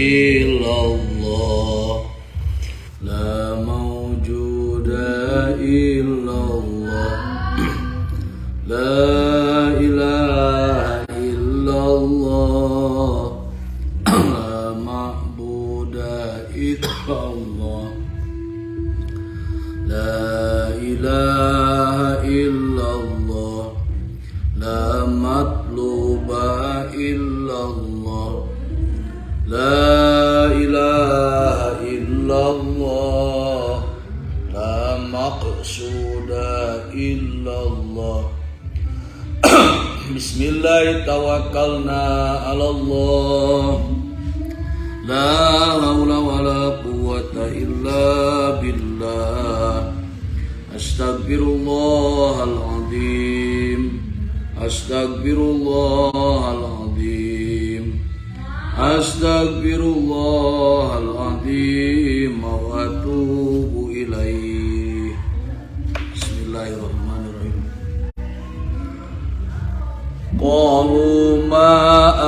illallah. La mawjuda illallah. La ilaha illallah. La ma'buda illallah. La ilaha illallah. La matluba illallah. La ilaha illallah. La maqsuda illallah. Bismillah tawakkalna ala Allah. La haula wala quwwata illa billah. Astagfirullahaladzim. Astagfirullahaladzim. Astagfirullahaladzim wa atubu ilaih. Bismillahirrahmanirrahim. Qalu ma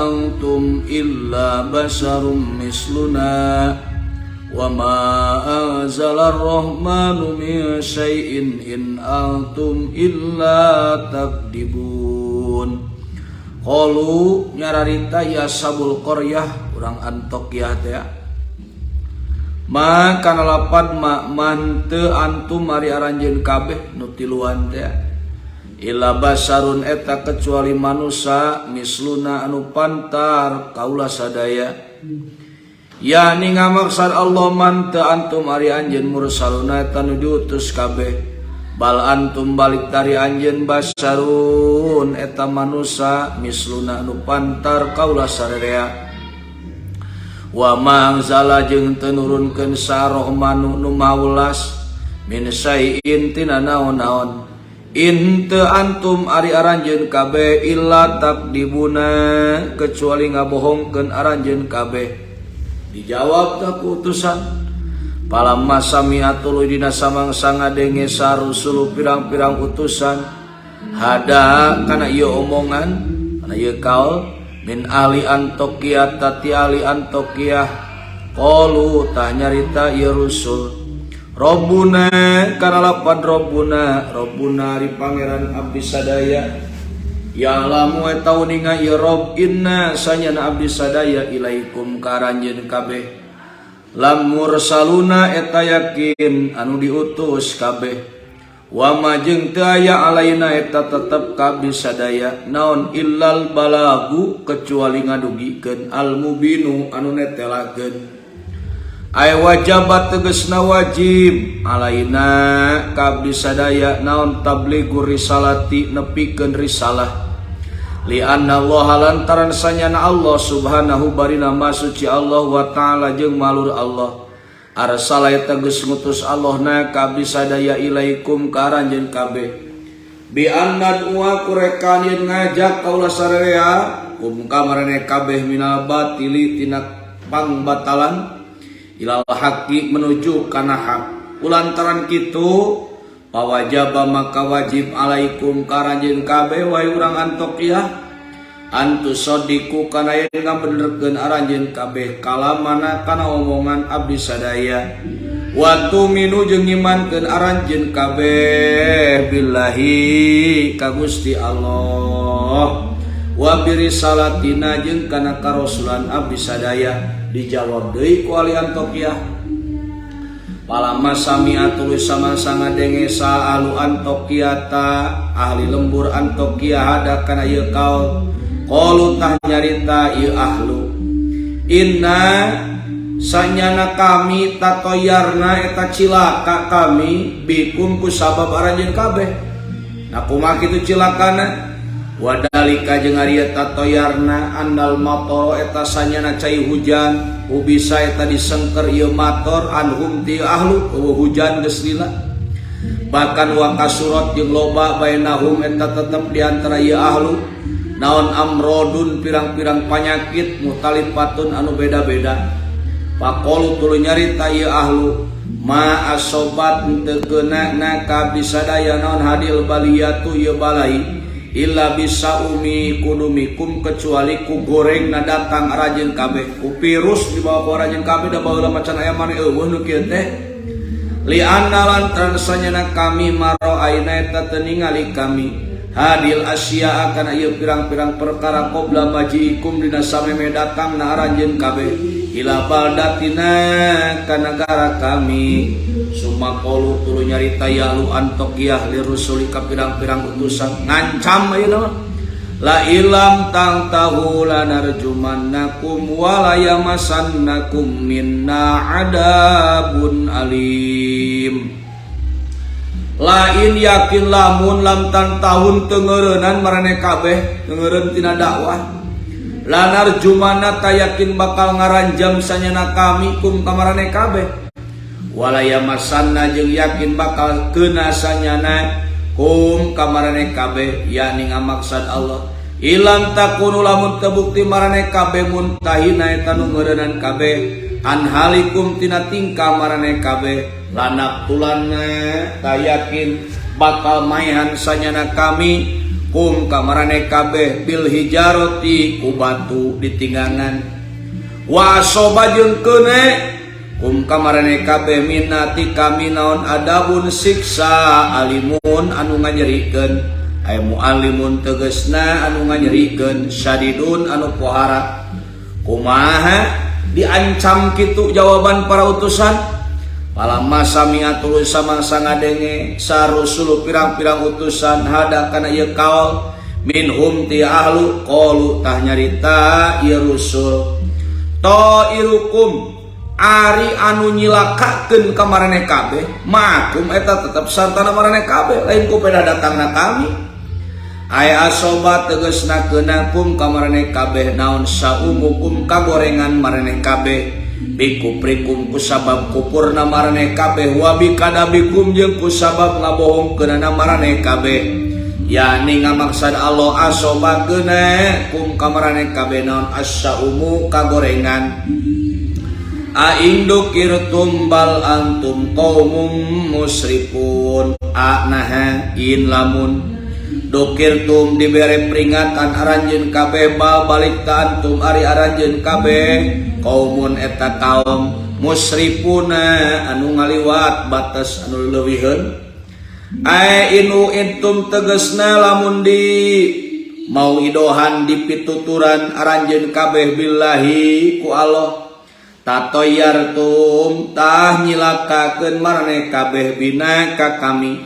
antum illa basyarum misluna wa ma anzala ar-rahmanu min syai'in in antum illa takdibun. Qalu nyararita ya ashabul qaryah urang Antokiyah teh ma kana lapad ma man teu antum ari aranjeun kabeh nu tiluan teh illa basarun eta kecuali manusia misluna anu pantar kaula sadaya. Yani ngamaksad Allah man teu antum ari anjeun mursaluna eta nu diutus kabeh bal antum balik dari anjeun basarun eta manusia misluna anu pantar kaula sadaya. Wa ma anzala jeung teu nurunkeun sa Rahmanu nu maulas min syai'in tina naon-naon in teu antum ari aranjeun kabeh illa takdibuna kecuali ngabohongkeun aranjeun kabeh. Dijawab tak utusan palamma sami'atul dina samangsa ngadenge sarusulu pirang-pirang utusan hada kana ieu omongan kana ieu kaul min ahli Antokiyah tati ahli Antokiyah qalu tah nyarita ieu rusul Robbuna kana lapad Robbuna Robbuna ari pangeran abdi sadaya ya lamu eta uninga ieu Robb inna sanyana abdi sadaya ilaikum ka aranjeun kabeh lamursaluna eta yakin anu diutus kabeh wa ma jeung teu aya alaina eta tetep ka abdi sadaya naon illal balagu kecuali ngadugikeun al mubinu anu netelakeun. Ay wajabat tegesna wajib alaina ka abdi sadaya naon tabligur risalati nepikeun risalah li anna Allah lantaran sanyana Allah subhanahu barina masuci Allah wa ta'ala jeung malur Allah arsala eta geus ngutus Allah na ka abdi sadaya ilaikum ka aranjeun kabeh bi anna wa kurekan yen ngajak kaula sararea kum ka marane kabeh minal batili tina pangbatalan ilal haqi menuju kana hak. Ulantaran kitu pawajaba maka wajib alaikum ka aranjeun kabeh wae urang Antokiyah antu sadiku kana yen ngabenerkeun aranjeun kabeh kalamana kana omongan abdi sadaya wa tuminu jeung ngimankeun aranjeun kabeh billahi ka Gusti Allah wa birisalatina jeung kana karasulan abdi sadaya. Dijawab deui ku ahli Antokiyah palama sami'atul sama sangadenge sa ahlu Antokiyata ahli lembur Antokiyah hada kana ieu kaul qalu tah nyarita ieu ahlu inna sanyana kami tatoyarna eta cilaka kami bikum ku sabab aranjeun kabeh. Nah kumaha kitu cilakana wadalika jeung ari tatoyarna andal mator eta sanyana cai hujan ubisa eta disengker ieu mator anhum ti ahlu eueuh hujan geus lila bahkan wa kasurat jeung loba bainahum eta tetep di antara ieu ahlu naon amrodun pirang-pirang panyakit mutalifatun anu beda-beda. Faqalu tuluy nyarita ieu ahlu ma asobat teu keuna na ka abdi sadaya naon hadil baliyatu ieu balai Illa bisaumi kudumikum kecuali ku gorengna datang aranjeun kabeh ku virus dibawa ku aranjeun kabeh, da baheula macan aya maneh euweuh nu kieu teh. Lianna lantaran sanyana kami maro aina eta teu ningali kami hadil asya kana ieu pirang-pirang perkara qabla majiikum dina sameme datang na aranjeun kabeh ila baldatina ka nagara kami. Summa qalu tuluy nyarita ya ahlu Antokiyah lirusuli ka pirang-pirang utusan, ngancam ayeuna mah, la ilam tantahu lanarjumannakum wa la yamassannakum minna adabun alim. Lain yakin lamun lam tantahun teu maraneh kabeh, teu ngeureun tina dakwah, lanarjumanna ta yakin bakal ngaranjam sanyana kami kum ka maraneh kabeh, wala yamasanna jeung yakin bakal kena sanyana kum ka maraneh kabeh, yakni ngamaksad Allah ilam takunu lamun tebukti maraneh kabeh muntahina eta nu ngeureunnan kabeh an halikum tina tingkah maraneh kabeh, lanaktulanna ta yakin bakal maehan sanyana kami kum ka maraneh kabeh bil hijaroti ku batu ditinggangan, wa asoba jeung keune kum ka maraneh kabeh minna ti kami naon adabun siksa alimun anu nganyerikeun, ay muallimun tegesna anu nganyerikeun, syadidun anu pohara. Kumaha diancam kitu jawaban para utusan? Falamma sami'a tuluy samangsa ngadenge sarusulu pirang-pirang utusan hada kana ieu kaul minhum ti ahlu, qalu tah nyarita ieu rusul, toirukum ari anu nyilakakeun ka maraneh kabeh ma'akum eta tetep sartana maraneh kabeh, lain ku peda datangna kami. Ay asoba tegesna keunakum ka maraneh kabeh naon saumukum kagorengan maraneh kabeh, bikufrikum kusabab kupurna maraneh kabeh, wa bikadabikum jeung kusabab ngabohongkeunana maraneh kabeh, yakni ngamaksad Allah asoba keuna kum ka maraneh kabeh naon asaumu kagorengan. Ain dzukirtum bal antum qaumum musrifun. A naha in lamun dzukirtum dibere peringatan aranjeun kabeh, bal balik ta antum ari aranjeun kabeh qaumun eta kaum musrifuna anu ngaliwat batas, anu leuwiheun. Ai inu intum tegesna lamun di mau idohan dipituturan aranjeun kabeh billahi ku Allah, tatoyartum tah nyilakakeun maraneh kabeh bina ka kami,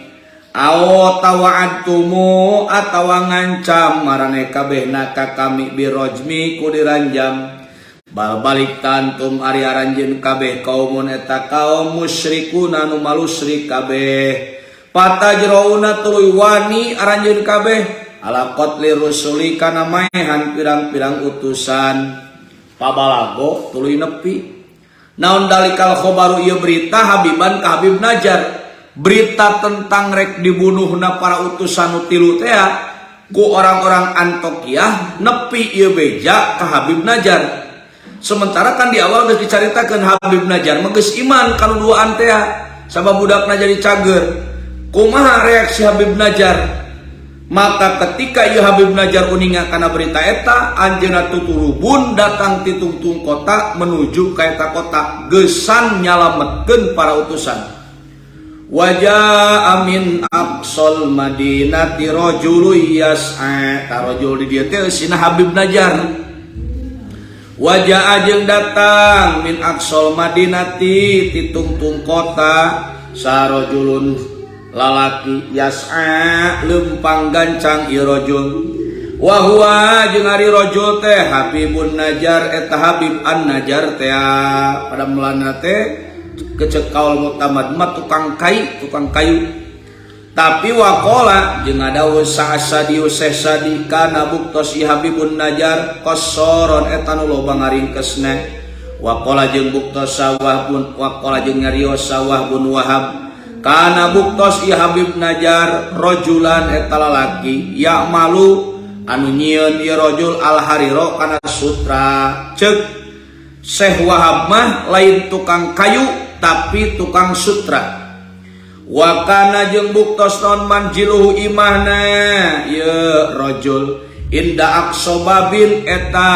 aw tawa'adtumu atawa ngancam maraneh kabeh na ka kami birojmi ku diranjam, bal balik tantum ari aranjeun kabeh kaumun eta kaum musyrikuna anu malusrik kabeh. Patajrauna tuluy wani aranjeun kabeh ala qatli rusuli kana maehan pirang-pirang utusan. Pabalago tuluy nepi naon dalikal khobaru ieu berita Habiban ka Habib Najar, berita tentang rek dibunuhna para utusan nu tilu teh ku orang-orang Antokiyah nepi ieu beja ka Habib Najar. Sementara kan di awal geus dicaritakeun Habib Najar mah geus iman kana duaan teh sabab budakna jadi cager. Kumaha reaksi Habib Najar? Maka ketika ieu Habib Najar uninga kana berita eta, anjeunna tuturubun datang ti tungtung kota menuju ka eta kota gesan nyalametkeun para utusan. Wajaa min aqsal madinati rajulun yas'a. Tarajul di dieu teh eusina Habib Najar. Wajaa jeung datang min aqsal madinati ti tungtung kota sarajulun lalaki yas'a lempang gancang ieu rajul, wa huwa jeung ari rajul teh Habibun Najar eta Habib An Najar teh. Pada mulana teh kecek kaul mutamad mah tukang kai, tukang kayu. Tapi waqala jeung ngadawuh Sa'sadi Syekh Sadi kana buktos Habibun Najar qasoron eta nu loba ngaringkesna. Waqala jeung buktos sawah pun, waqala jeung nyarios sawah bun Wahab kana buktos ieu Habib Najar rojulan eta lalaki ya malu anu nyieun ieu rojul al hariro kana sutra. Ceuk Syekh Wahab mah lain tukang kayu tapi tukang sutra. Wa kana jeung buktos naon manziluhu imahna ieu rajul inda aqsa babin eta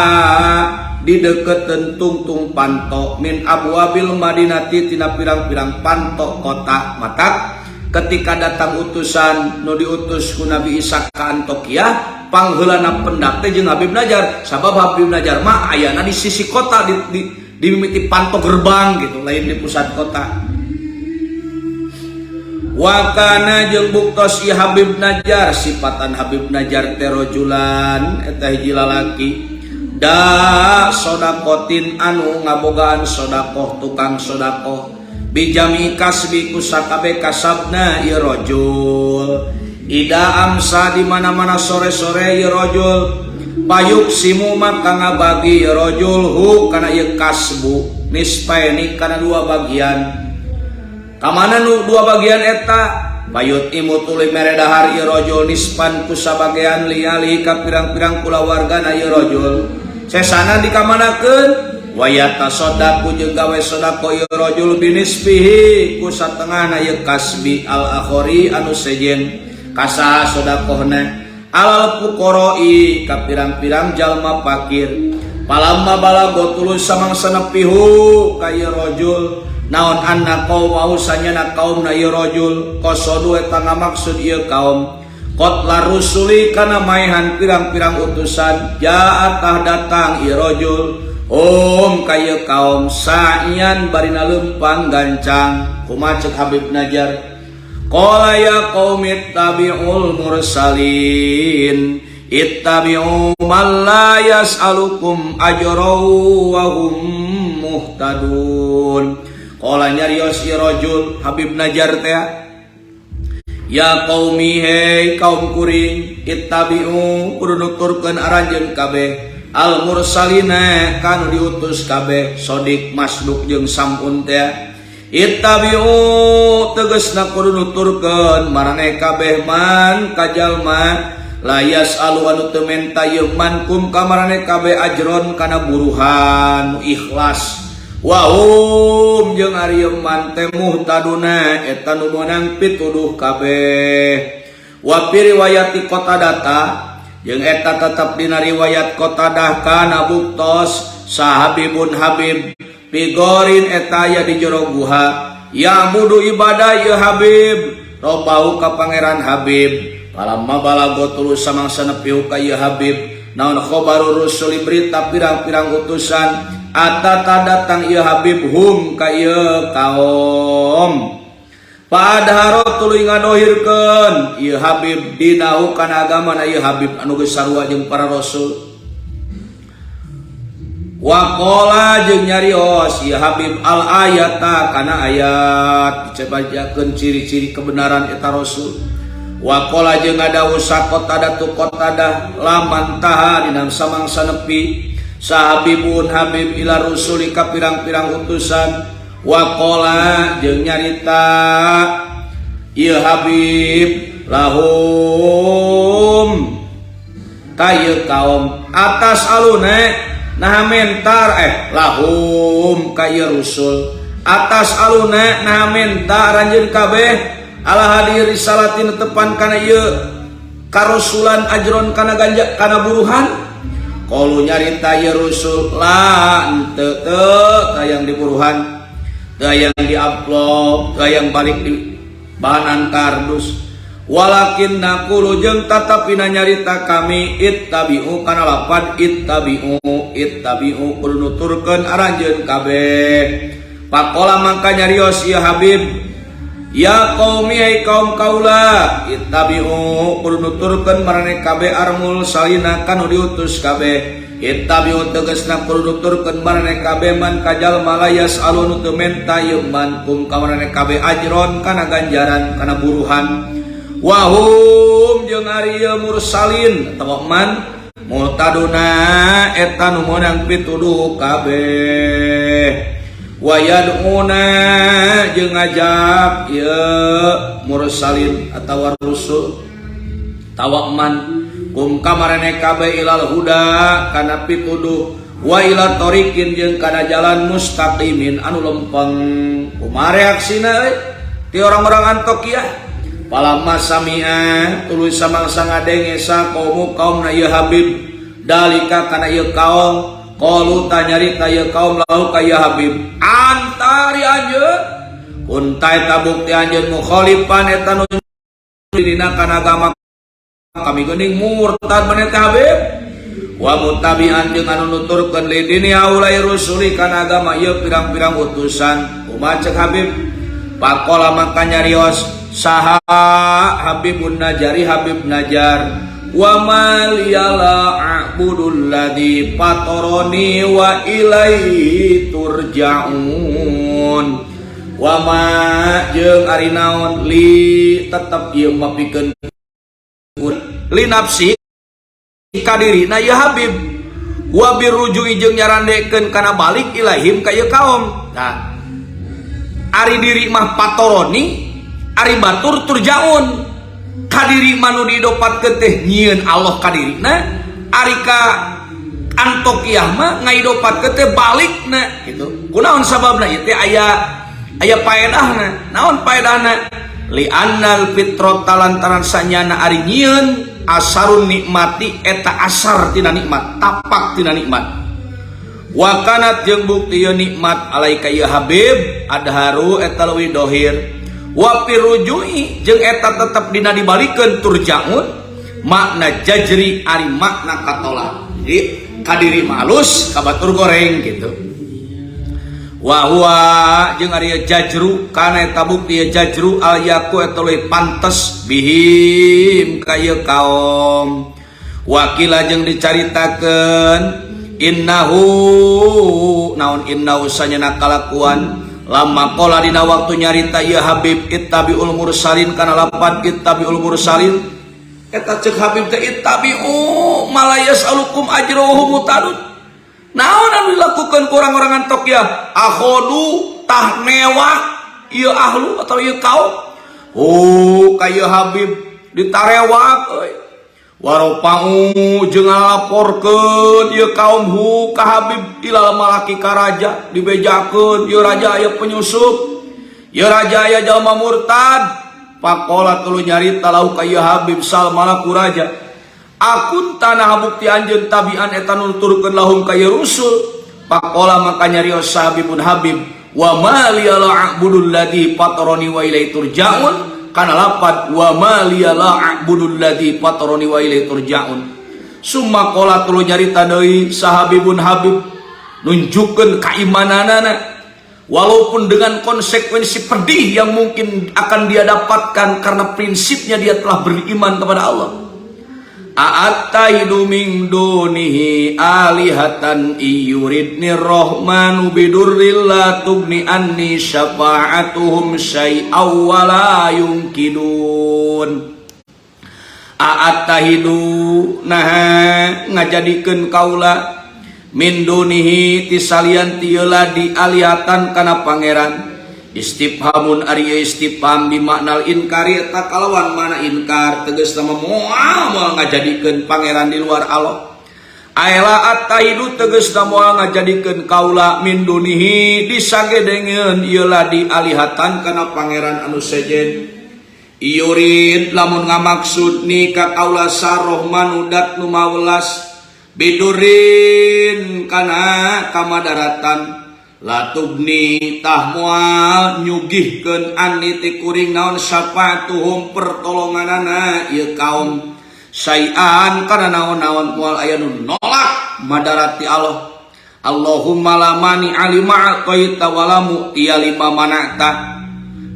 di deketeun tungtung panto min abwabil madinati tina pirang-pirang panto kota. Matak ketika datang utusan nu diutus ku Nabi Isa ka Antokia, pangheulana pendak teh jeung Habib Najar, sabab Habib Najar mah ayana di sisi kota, di mimiti panto gerbang gitu, lain di pusat kota. Wa kana jeung buktos ieu Habib Najar, sifatan Habib Najar teh rajulan eta hiji lalaki da sodakotin anu ngabogaan sodakoh, tukang sodakoh, bijami kasbi ku sakabe kasabna ieu rajul. Ida amsa di mana-mana sore-sore ieu rajul, payuqsimu maka ngabagi ieu rajul hu kana ieu kasbu nisfaini kana dua bagian. Kamana nu dua bagian eta? Fayuthimu tuluy mere dahar ieu rajul nisfan ku sabagian li ahlihi ka pirang-pirang kulawargana ieu rajul. Sesana dikamanakeun? Wayatasoddaqu jeung gawe sodako ieu rajul binisfihi ku satengahna ieu kasbi al akhori anu sejen. Kasaha sodakohna? Alal fuqaroi ka pirang-pirang jalma fakir. Palamma balago tuluy samangsa nepi hu ka ieu rajul naon anna qaumahu sanyana kaumna ieu rajul qasadu eta ngamaksud ieu kaum qatla rusuli kana maehan pirang-pirang utusan, ja'atah datang ieu rajul hum ka ieu kaum sa'ian barina leumpang gancang. Kumaha ceuk Habib Najar? Qala ya qaumi ittabi'ul mursalin ittabi'u man la yas'alukum ajra wa hum muhtadun. Qala nyarios ieu rajul Habib Najar teh, ya qaumi hey kaum kuring, ittabi'u kudu nuturkeun aranjeun kabeh al mursalina kanu diutus kabeh, Sodik, Masduk jeung Samun teh. Ittabi'u tegasna kudu nuturkeun maraneh kabeh man kajalma la yas'alu anu teu menta ieu man kum ka maraneh kabeh ajron kana buruhan, ikhlas, wa hum jeung ari man teh muhtaduna eta nu meunang pituduh kabeh. Wa fi riwayati Qatadata jeung eta tetep dina riwayat Qatadah kana buktos sahabibun Habib figorin eta aya di jero guha ya'budu ibadah ieu Habib robbahu ka pangeran Habib. Palamma balago tuluy samangsa nepi ka ieu Habib naon khobarur rusuli berita pirang-pirang utusan, atata datang ieu Habib hum ka ieu kaum. Padahal tuluy ngadohirkeun ieu Habib dinahu kana agamana ieu Habib anu geus sarua jeung para rasul. Waqala jeung nyarios ieu Habib al ayata kana ayat, dibacakeun ciri-ciri kebenaran eta rasul. Waqala jeung ngadawuh Qatadah tu Qatadah laman taha dina samangsa nepi sahabibun Habib ila rusuli ka pirang-pirang utusan. Waqala jeung nyarita ieu Habib lahum ka ieu kaum atas alune nah mentar lahum ka ieu rusul atas aluna nah menta aranjeun kabeh ala hadir risalatin tepan kana ieu karosulan ajron kana ganja kana buruhan. Qalu nyarita ieu rusul la henteu teu tayang di buruhan, teu yang di amplop, teu yang balik di bahanan kardus. Walakin naqulu jeung tatapina nyarita kami ittabi'u kana lapad ittabi'u, ittabi'u kudu nuturkeun aranjeun kabeh. Faqala mangka nyarios ieu Habib, ya qaumi ai kaum kaula, ittabi'u kudu nuturkeun maraneh kabeh al mursalina kanu diutus kabeh. Ittabi'u tegasna kudu nuturkeun maraneh kabeh man kajalma la yas'alu nu teu menta ieu man kum ka maraneh kabeh ajron kana ganjaran kana buruhan, wahum jeung ari ieu mursalin atawa man muhtaduna eta nu meunang pituduh kabeh. Wa yad'una jeung ngajak ieu mursalin atawa rusul tawa man kum ka maraneh kabeh ilal huda kana pituduh wa ila tariqin jeung kana jalan mustaqimin anu lempeng. Kumaha reaksina euy? Ti orang-orang Antokiyah. Falamma sami'a tuluy samangsa ngadenge sa kaum kaumna ieu Habib dalika kana ieu kaum qalu tanyarita ieu kaum lahu ka ieu Habib antari anjeun kunta eta bukti anjeun mukhalifan eta nu dina kana agama kami geuning murtad maneh teh Habib wa mutabi'an jeung anu nuturkeun li dini haulai rusuli kana agama ieu pirang-pirang utusan. Kumaha cek Habib? Pakola maka nyarios saha Habibun Najari Habib Najar wa ma liyala a'budul ladzi fatarani wa ilaihi turja'un. Wa ma jeung ari naon li tetep ieu mah pikeun li nafsi kadirina ya Habib wa birruju'i jeung nyarandekeun kana balik ilaihim ka ieu kaum. Nah, ari diri mah patoroni, ari batur turjaun. Kadiri mah nu diidopatkeun teh nyieun Allah kadirina, ari ka Antokiyah mah ngaidopatkeun teh balikna gitu. Kunaon sababna ieu teh aya paedahna? Naon paedahna? Li annal fitrata lantaran sanyana ari nyieun asarun nikmati eta asar tina nikmat, tapak tina nikmat. Wa kanat jeung bukti ieu nikmat alaika ieu Habib adharu eta leuwih dohir. Wa pirujui jeung eta tetep dina dibalikeun turjaun makna jajri ari makna katolak. Jadi kadiri malus ka batur goreng gitu. Wa huwa jeung ari jajru kana eta bukti jajru al yaku eta leuwih pantes bihim ka ieu kaum. Wakila jeung dicaritakeun innahu naon innahu sanyana kalakuan lama qala dina waktu nyarita ieu Habib ittabiul mursalin kana lapan ittabiul mursalin eta ceuk Habib teh ittabi'u malayas alukum ajruhum mutadun. Naon anu dilakukan ku orang-orang Antokiyah? Akhodu tah newak ieu ahlu atau ieu kaum. Oh, ka ieu Habib ditarewak euy. Waropa'u jeung ngalaporkeun ieu kaum hu ka Habib ilal malaki ka raja dibejakeun ieu raja aya penyusup. Ieu raja aya jalma murtad. Pakola tuluy nyarita lau ka ieu Habib sal malaku raja. Akun tanah bukti anjeun tabian eta nuturkeun lahum ka ieu rusul. Pakola maka nyarios Habibun Habib wa ma liya la a'budul ladzi fatarani wa ilaihi turja'un kana lapad wa ma liya la a'budul ladzi fatarani wa ilaihi turja'un. Summa qala tuluy nyarita deui sahabibun Habib nunjukkeun keimananana walaupun dengan konsekuensi pedih yang mungkin akan dia dapatkan karena prinsipnya dia telah beriman kepada Allah. A'attahidu min dunihi alihatan iyuridni rahmanu bidurril la tugni anni syafa'atuhum syai'aw wa la yungkidun. A'attahidu nah ngajadikeun kaula min dunihi tisalian tieula di alihatan kana pangeran. Istifhamun ari istifham bimaknal inkari eta kalawan mana inkar tegasna mah moal ngajadikeun pangeran di luar Allah. Aela attaidu tegasna moal ngajadikeun kaula min dunihi disagedengeun ieu di alihatan kana pangeran anu sejen. Iurid lamun ngamaksud ni ka kaula sarrohmanu dat nu mawelas bidurin kana kamadaratan latubni tah moal nyugihkeun anni ti kuring naon syafaatuhum pertolonganana ieu kaum sayan kana naon-naon moal aya nu nolak madarat ti Allah. Allahumma la mani alima aqaita wala mu'tiya lima mana'ta.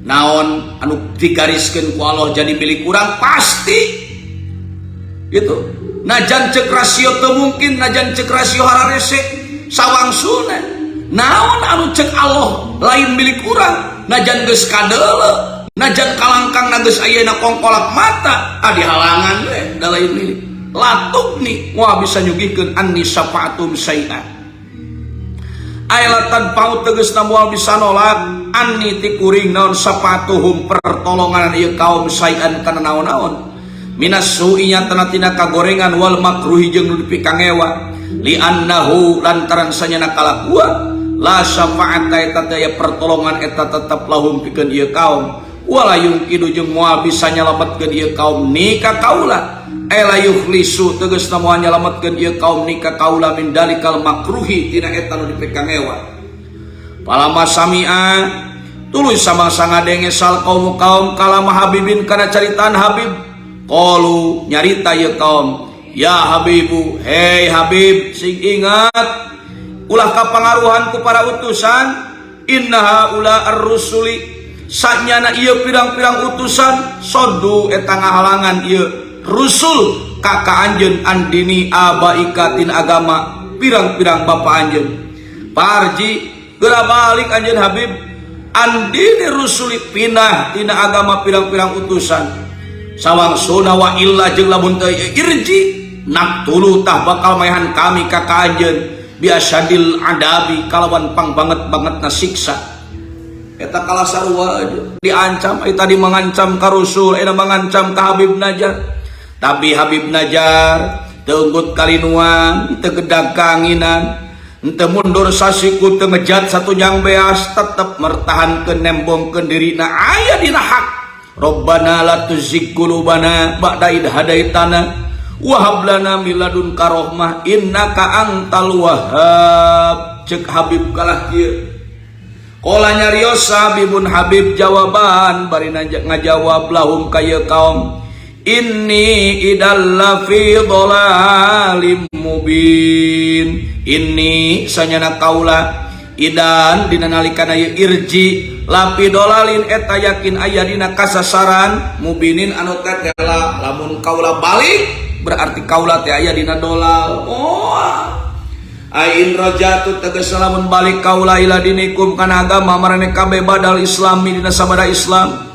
Naon anu digariskeun ku Allah jadi milik urang pasti gitu. Najan cek rasio teu mungkin, najan cek rasio hararese sawangsuna. Naon anu cek Allah lain milik urang, najan geus kadeuleu, najan kalangkang geus ayeuna kongkolak mata, ah dihalangan we da lain milik. Latugni moal bisa nyugihkeun anni syafaatum syai'an. Ailatan pau tegasna moal bisa nolak anni ti kuring naon syafa'atuhum pertolongan ieu kaum syai'an kana naon-naon. Minas su'i nyatana tina kagorengan wal makruhi jeung nu dipikangewa li annahu lantaran sanyana kalakuan la syafa'ata eta teh aya pertolongan eta tetep lahum pikeun ieu kaum Wala yungkidu jeung moal bisa nyalametkeun ieu kaum ni ka kaula. Ela yukhlisu tegasna moal nyalametkeun ieu kaum ni ka kaula min dalikal makruhi tina eta nu dipekangewa. Palama sami'a tuluy samangsa ngadenge sal kaum kaum kalama Habibin kana caritaan Habib. Qalu nyarita ieu kaum, ya Habibu, hei Habib, sing ingat ulah kapangaruhan ku para utusan, innaha ula ar-rusuli sanyana ieu pirang-pirang utusan sodu eta ngahalangan ieu rusul ka ka anjeun andini abaika tin agama pirang-pirang bapa anjeun. Parji geura balik anjeun Habib andini rusuli pindah tina agama pirang-pirang utusan. Sawangsuna wa illa jeung lamun teu irji naktulu tah bakal maehan kami ka ka anjeun biasadil adabi kalawan pang banget-bangetna siksa. Eta kalah sarua aja diancam, tadi mengancam ka rusul, eta mengancam ka Habib Najar. Tapi Habib Najar teu unggut kalinuan, teu gedag kanginan, teu mundur sasiku, teu ngejat satu jang beas, tetep mertahankeun nembongkeun dirina aya dina hak. Rabbana la tuzigh qulubana ba'da idh hadaitana wa hab lana min ladunka rahmah innaka antal wahhab. Cek Habib kalah kieu. Qala nyarios Habibun Habib jawaban bari ngajawab lahum ka ieu kaum, inni idal fi dhalalim mubin. Inni sanyana kaula idan dina nalikana ieu irji lapi dolalin eta yakin aya dina kasasaran mubinin anu tetela. Lamun kaula balik berarti kaula teh aya dina dolal. Oh, ain rajatu tegas lamun balik kaula ila dinikum kana agama marane kabeh badal islami dina sabada Islam.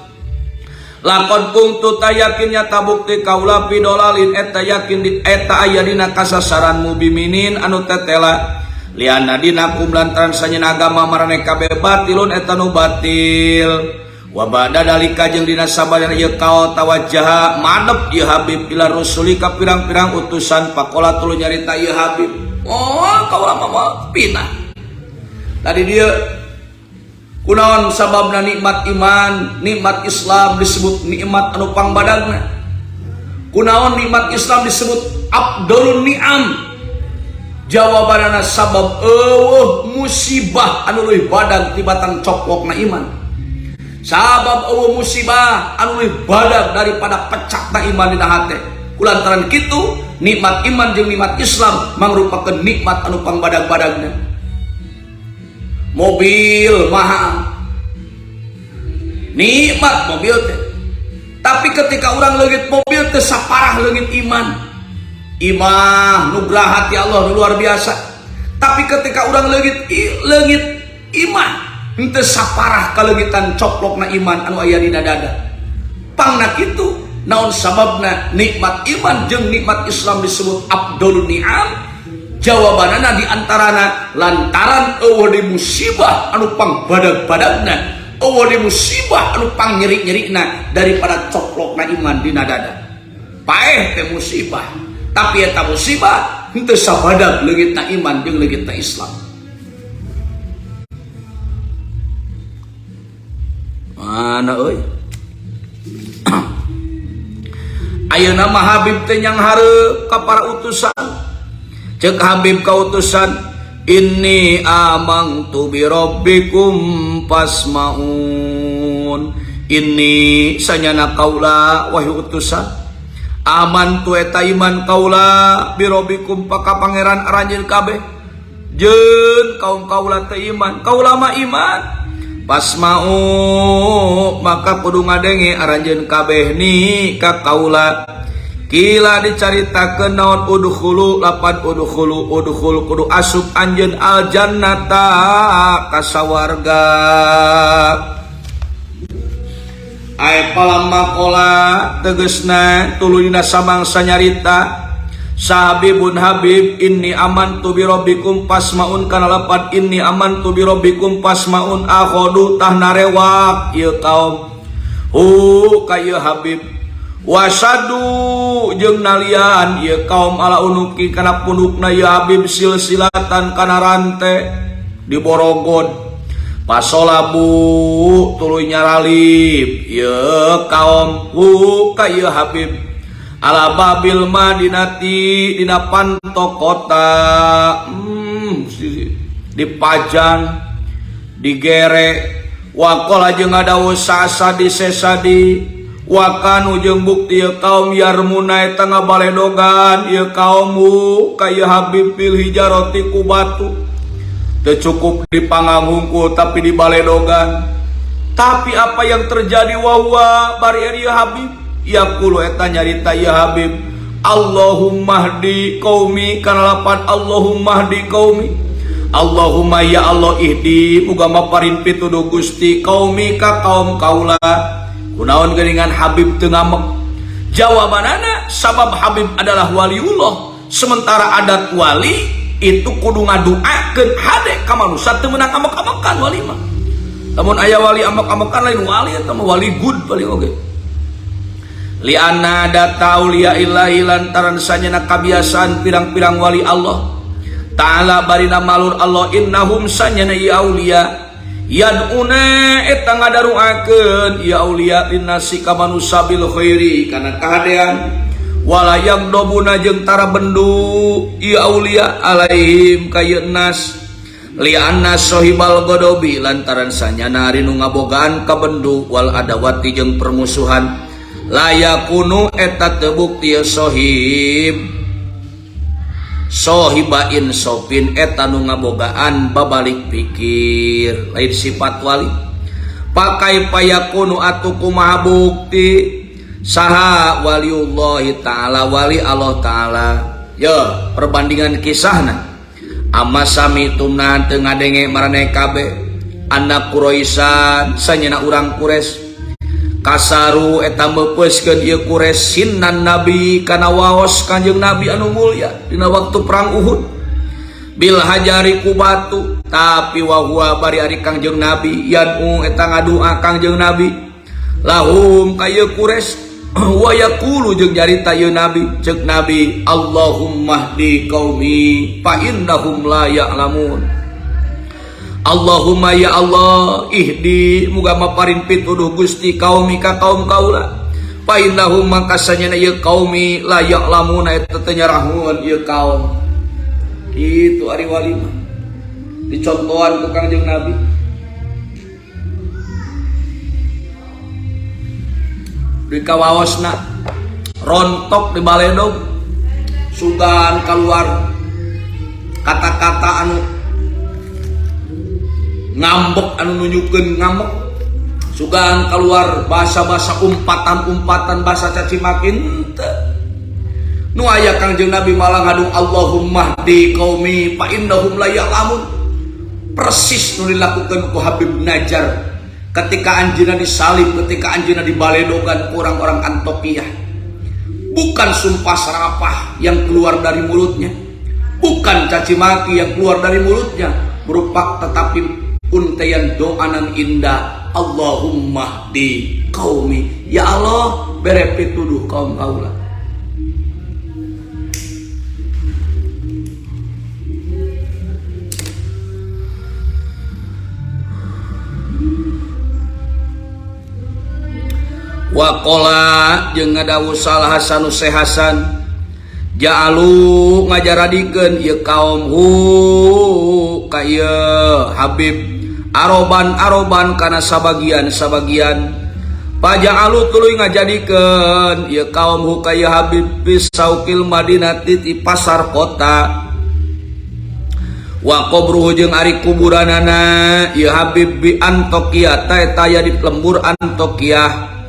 Lakon kuntu tayakin nyata bukti kaula fi dolalin eta yakin di eta aya dina kasasaran mubiminin anu tetela. Liana dinakum lantaran sanyeun agama marane kabeh batilun eta nu batil. Wa ba'da dalika jeung dina sabada ieu kaol tawajjaha madep ieu Habib ila rusuli ka pirang-pirang utusan pakola tuluy nyarita ieu Habib. Oh, kaula mah pinah. Tadi dia kunaon sababna nikmat iman, nikmat Islam disebut nikmat anu pangbadagna. Kunaon nikmat Islam disebut afdalun ni'am. Jawabanana sabab eueuh musibah anu leuwih badag tibatan coplokna iman. Sabab eueuh musibah anu leuwih badag daripada pecakna iman dina hate. Kulantaran kitu nikmat iman jeung nikmat Islam mangrupakeun nikmat anu pangbadag-badagna. Mobil mahal, nikmat mobil teh. Tapi ketika orang leungit mobil teh saparah leungit iman. Imah nugraha ti Allah nu luar biasa. Tapi ketika orang leungit leungit iman henteu saparah kaleungitan coplokna iman anu aya dina dada. Pangna kitu naon sababna nikmat iman jeung nikmat Islam disebut afdalun ni'am? Jawabanana di antarana lantaran eueuh di musibah anu pangbadag-badagna, eueuh di musibah anu pangnyeri-nyerina daripada coplokna iman dina dada. Paeh teh musibah, tapi eta musibah henteu sabadag leungitna iman jeung leungitna Islam. Mana euy? Ayeuna mah Habib teh nyang hareup ka para utusan. Cek Habib ka utusan, inni amantu bi rabbikum fasmaun. Inni sanyana kaula wahai utusan, amantu eta iman kaula bi rabbikum paka pangeran aranjeun kabeh. Jeung kaum kaula teh iman, kaula mah iman. Pasmau maka kudu ngadenge aranjeun kabeh ni ka kaula. Kila dicaritakeun naon udkhulu lapan udkhulu udkhul kudu asup anjeun aljannata ka sawarga. Ai palamma qala tegasna tuluy dina samangsa nyarita Sahabibun Habib inni amantu bi rabbikum fasmaun kana lapan inni amantu bi rabbikum fasmaun akhodu tah narewak ieu kaum hu ka ieu Habib wasadu jeung nalian ieu kaum ala unuki kana pundukna ieu Habib silsilatan kana rante di borogod. Pasolabu tuluy nyaralib ieu kaum hu ka ieu Habib ala babil madinati dina panto kota, dipajang digere waqala jeung ngadawuh sasadi sesadi wakanu jeung bukti ieu kaum yarmuna eta ngabaledogan ieu kaum hu ka ieu Habib bil hijarati ku batu. Teu cukup dipanggang hungkul tapi dibaledogan. Tapi apa yang terjadi wa bari ieu Habib yaqulu eta nyarita ieu Habib Allahumma hdi qaumi kana lapan Allahumma hdi qaumi Allahumma ya Allah ihdi muga maparin pituduh Gusti qaumi ka kaum kaula. Kunaon geuningan Habib teu ngamek? Jawabanana sabab Habib adalah waliullah, sementara adat wali itu kudu ngaduakeun hade ka manusia teu meunang amek-amekan wali mah. Lamun aya wali amek-amekan lain wali eta mah wali good paling oge. Lianna data auliya illahi lantaran sanyana kabiasaan pirang-pirang wali Allah Ta'ala barina malur Allah innahum sanyana ieu aulia yad'una eta ngadaruakeun ieu aulia linnasi ka manusia bil khairi kana kahadean wala yagdobuna jeung tara bendu ieu aulia alaihim ka ieu nas lianna sohibal godobi lantaran sanyana ari nu ngabogaan ka bendu wal adawati jeung permusuhan layakunu eta teu bukti sohib sohiba insofin eta nu ngabogaan babalik pikir lain sifat wali pakai payakunu atuh kumaha bukti saha waliullahi ta'ala wali Allah ta'ala. Yo perbandingan kisahna amma sami tumna teu ngadenge maraneh kabeh anak Quraisan sanyana urang Quraisy kasaru eta meupeuskeun ieu Quraisy sinan nabi kana waos Kanjeng Nabi anu mulia dina waktu perang Uhud bil hajari ku batu tapi wa huwa bari ari Kangjeng Nabi yad'u eta ngadua Kangjeng Nabi lahum ka ieu Quraisy wa yaqulu jeung nyarita ieu Nabi ceuk Nabi Allahumma hdi qaumi fa innahum la ya'lamun. Allahumma ya Allah ihdi muga maparin pituduh Gusti kaumi ka kaum kaula fa innahum mangka sanyana ieu kaumi la ya'lamuna eta teu nyarahun ieu kaum. Kitu ari wali mah dicontohan ku Kangjeng Nabi. Di kawaosna rontok di baledog sugan keluar kata-kata anu ngambek anu nunjukkeun ngambek sugan keluar bahasa-bahasa umpatan-umpatan bahasa caci maki henteu nu aya Kangjeng Nabi malah ngadung Allahumma hdi qaumi fa innahum la ya'lamun. Persis nu dilakukan ku Habib Najjar ketika anjeunna disalib, ketika anjeunna dibaledogan ku orang-orang Antokiyah. Bukan sumpah serapah yang keluar dari mulutnya, bukan caci maki yang keluar dari mulutnya, berupa tetapi untayan doa nang indah Allahumma hdi qaumi ya Allah bere pituduh kaum kaula. Waqala jeung ngadawuh salah Hasan Syekh Hasan ja'alu ngajaradikeun ieu kaum hu ka ieu Habib aroban-aroban kana sabagian-sabagian paja'alu tuluy ngajadikeun ieu kaum hu ka ieu Habib bisaukil madinati di pasar kota wa qabruhu jeung ari kuburanana ieu Habib bi Antokiyah ta eta aya di lembur Antokiyah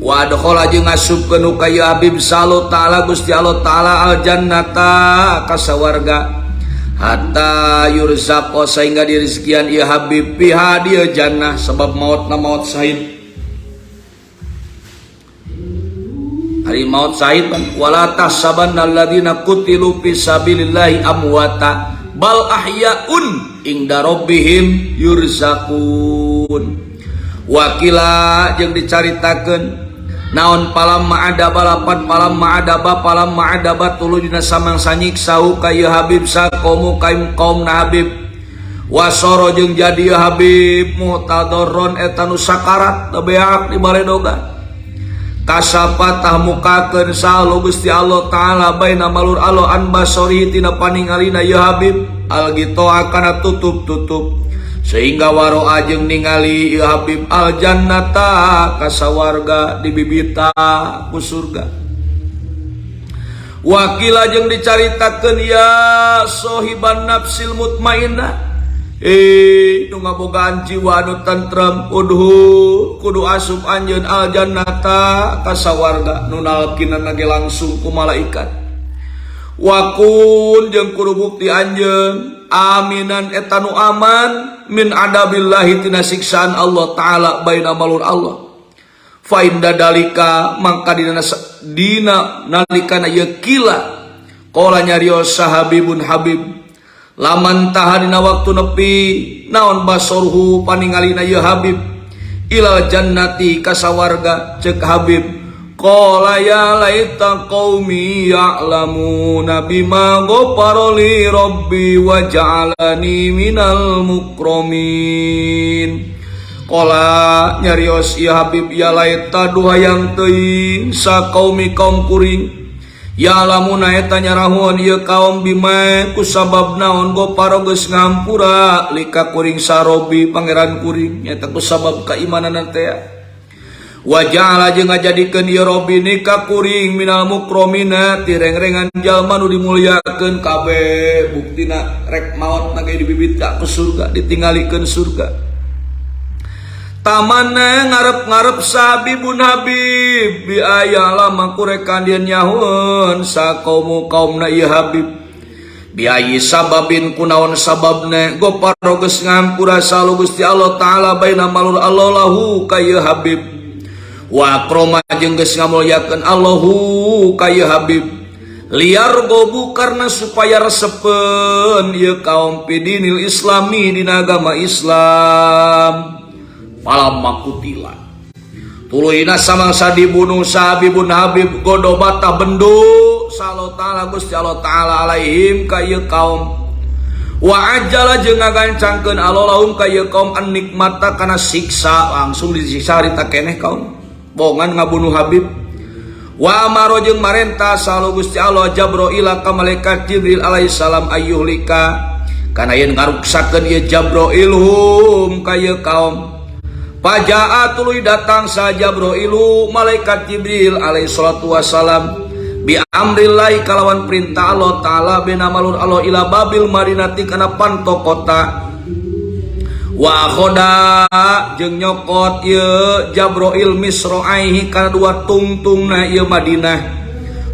wa adkhala jeung ngasupkeun ka ieu Habib sallallahu ta'ala Gusti Allah ta'ala al jannata ka sawarga hatta yurzaqa sehingga dirizkian ieu Habib piha dieu jannah sebab mautna maut syahid. Ari maut syahid kan wala tahsabanna alladziina qutilu fi sabilillahi amwata bal ahyaun inda rabbihim yurzaqun. Wakila jeung dicaritakeun naon palam ma'ada balapan palam ma'ada ba palam ma'ada ba tuluy dina samangsa nyiksa ka ieu Habib sakomu kaum kaum na Habib Wasoro jeung jadi Habib muhtadorron eta nu sakarat beak di baledogan. Kasapatah mukakeun saha Gusti Allah Ta'ala baina malur Allah an basori tina paningalina ya Habib al gitoa kana tutup-tutup sehingga waroa jeung ningali ya Habib al jannata ka sawarga dibibita ku surga. Wakila jeung dicaritakeun ya sohiban nafsil mutmainnah nu ngabogaan jiwa anu tentrem udhu kudu asup anjeun al jannata ka sawarga nu nalkinana ge langsung ku malaikat. Wakun jeung kudu bukti anjeun aminan eta nu aman min adabillahi tina siksaan Allah Ta'ala baina malur Allah. Fa inda dalika mangka dina nalikana ieu kila qala nyarios sahabibun Habib laman taha dina waktu nepi naon basorhu paningalina ieu Habib ilal jannati ka sawarga ceuk Habib qala ya laita qaumi ya'lamuna bima ghafara li rabbi wa ja'alani minal mukramin. Qala nyarios ieu Habib ya laita duhayang teuing sa qaumi kaum kuring ya lamuna eta nyarahun ieu kaum bima ku sabab naon goparo geus ngampura lika kuring sarobi pangeran kuring nyata ku sabab keimanan teh. Wa ja'ala jeung ngajadikeun ieu robi ni ka kuring minal mukromina tirengrengan jalma nu dimulyakeun kabeh buktina rek maot na ge dibibit ka surga ditinggalikeun surga. Tamana ngarep-ngarep sabibun Habib bi aya lama kurekan dia nyahueun sa kaumu kaumna ieu Habib bi ayi sababin kunaon sababna goparo geus ngampura salu Gusti Allah Ta'ala baina malur Allah lahu ka ieu Habib wa akrama jeung geus ngamulyakeun Allahu ka ieu Habib liar gobu karena supaya resepeun ieu kaum pidinil islami dina agama Islam. Falamma kutila tuluyna samangsa dibunuh sahabibun Habib godobata bendu sallallahu ta'ala Gusti Allah Ta'ala alaihim ka ieu kaum wa ajala jeung ngagancangkeun Allah lahum ka ieu kaum an nikmata kana siksa langsung disiksa harita keneh kaum bongan ngabunuh Habib. Wa amaro jeung marenta sallallahu Gusti Allah Jabroila ka malaikat Jibril alaihi salam ayyuhlika kana yen ngaruksakeun ieu Jabroil hum ka ieu kaum. Pajaa tuluy datang sa Jabroilu malaikat Jibril alaihi salatu wassalam bi amrillahi kalawan perintah Allah Ta'ala bina malur Allah ila babil madinati kana panto kota. Wa khoda jeung nyokot ieu Jabroil misroaihi kana dua tungtungna ieu Madinah.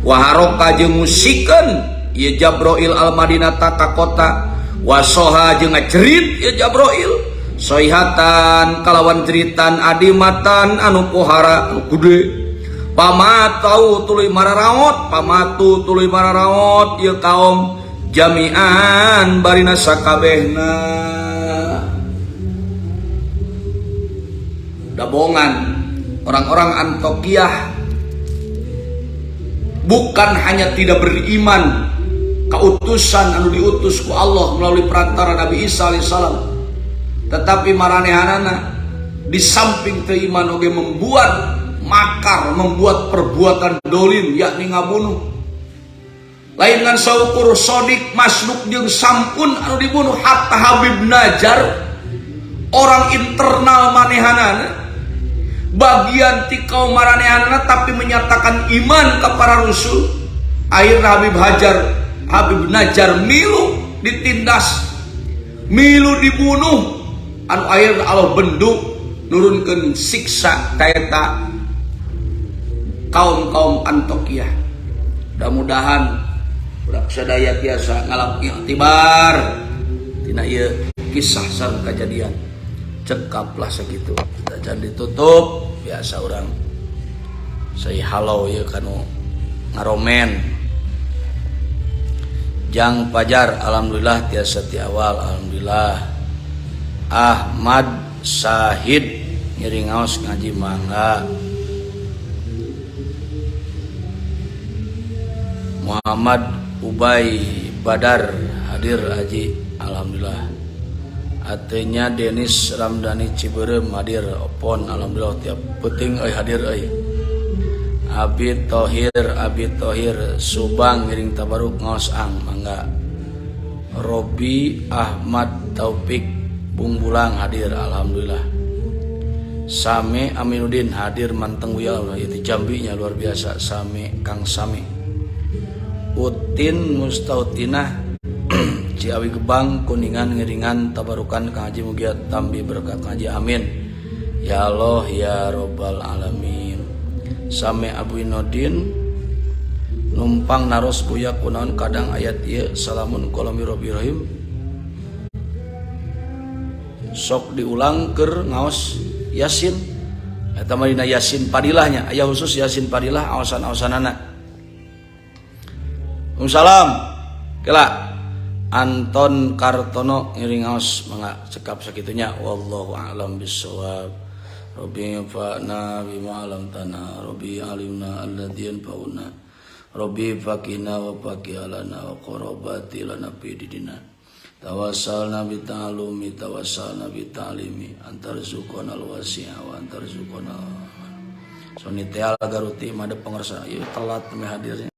Wa haroka jeung musikeun ieu Jabroil al Madinata ka kota. Wa soha jeung ngacerit ieu Jabroil soihatan kalawan jeritan adimatan anu pohara anu gede. Pamatau tuluy mararaot pamatu tuluy mararaot ieu kaum jami'an barina sakabehna. Dabongan orang-orang Antiokhia bukan hanya tidak beriman kautusan anu diutus ku Allah melalui perantara Nabi Isa alaihissalam, tetapi maranehanana di samping teu iman oge membuat makar, membuat perbuatan dolim yakni ngabunuh. Lain ngan saukur Sodik, Masnuk jeung Sampun anu dibunuh, hatta Habib Najar orang internal manehanana bagian ti kaum maranehanana tapi menyatakan iman ke para rasul. Akhirna Habib Najar milu ditindas, milu dibunuh, anu akhirna Allah benduk nurunkeun siksa kaeta kaum-kaum Antiokhia. Mudah-mudahan budak sadaya tiasa ngalap iktibar tina ieu kisah sareng kajadian. Cekaplah segitu. Kita jangan ditutup, biasa orang say halo ieu kanu ngaromen. Jang Pajar alhamdulillah tiasa ti awal alhamdulillah. Ahmad Sahid ngiring ngaos ngaji mangga. Muhammad Ubay Badar hadir haji alhamdulillah. Atenya Denis Ramdhani Ciberem hadir opon, alhamdulillah tiap peuting euy hadir euy. Abi Tohir, Abi Tohir Subang ngiring tabaruk ngaos ang mangga. Robi Ahmad Taufik Bungbulang hadir, alhamdulillah. Same Aminuddin hadir manteng wial itu Jambinya luar biasa Same, Kang Same. Utin Mustautinah Ciawi Gebang Kuningan ngiringan tabarukan Kang Haji, mugia tambi berkat Kang Haji, amin ya Allah ya Robbal Alamin. Same Abu Inodin numpang naros Buya, kunaon kadang ayat ieu salamun qaulam mir robbir rohim sok diulang keur ngaos Yasin? Eta mah dina Yasin Padilahnya aya khusus Yasin Padilah aosan-aosanana. Salam kela Anton Kartono ngiring ngaos mangga. Cekap sakitunya, wallahu a'lam bissawab. Rabbi fa'na bima 'allamtana, Rabbi alimna alladzi yanfa'una, Rabbi faqina wa faqih lana wa qarabati lana fi didina. Tawassalna bi ta'alumi, tawassalna bi ta'limi, antarzuqona al-wasi'a wa antarzuqona. Soni Teal Garuti mah ada pengersa ieu telat meh hadirnya.